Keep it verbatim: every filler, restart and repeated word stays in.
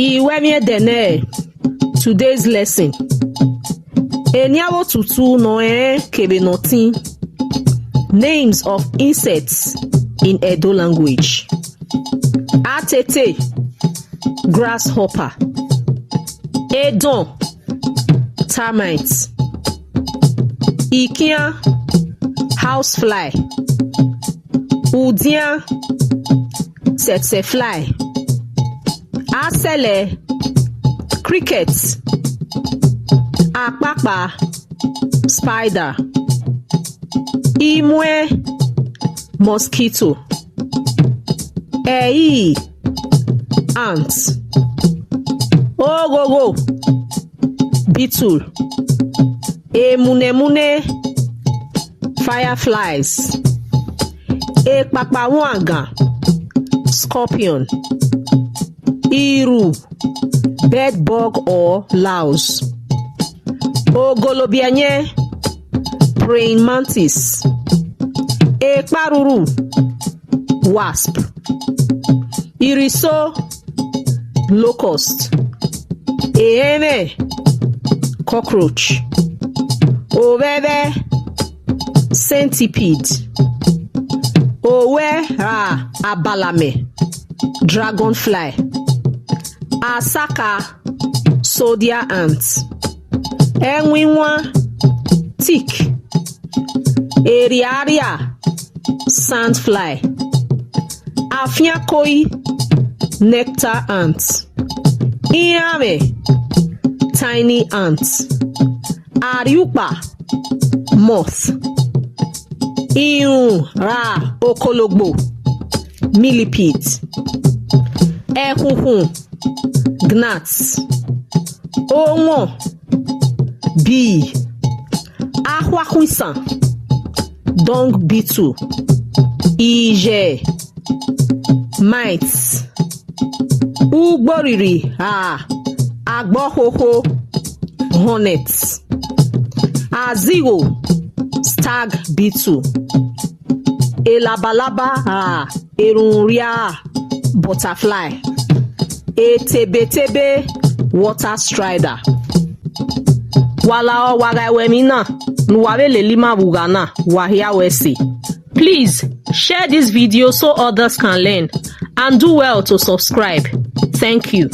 I wẹ miẹn ẹdẹ nẹ, today's lesson. Eni avbe otutu ne ọ rẹnrẹn kevbe ne ọ tin. Names of insects in Edo language. Atete, grasshopper. Edọn, termite. Ikian, housefly. Udian, tsetse fly. Asẹlẹ, cricket. Akpakpa, spider. Imuẹn, mosquito. Ẹri, ant. Oghogho, beetle. Emunẹmunẹ, fireflies. Ekpakpa uangan, scorpion. Iru, bedbug or louse. Ogolobiẹyẹn, praying mantis. Ekparuru, wasp. Iriso, locust. Ehẹnmwẹ, cockroach. Ovbẹvbẹ, centipede. Owẹ ra abalamẹ, dragonfly. Asaka, soldier ant. Ẹwinwan, tick. Erriarria, sandfly. Afiankoi, nectar ant. Iranmwẹ, tiny ant. Arriukpa, moth. Irun ra okologbo, millipede. Ẹkhunkhun, gnat. Owọẹn, bee. Akhuakhuisan, dung beetle. Iyẹ, mite. Ugborrirri, a, agbọkhokho, hornet. Azigho, stag beetle. Elabalaba, a, erhunmwurria, butterfly. Etebetebe, water strider. Wa lahọ, wa gha ru emwi na ne uwa vbe lele ima vbe ugha na, wa hia wẹ ẹse. Please share this video so others can learn, and do well to subscribe. Thank you.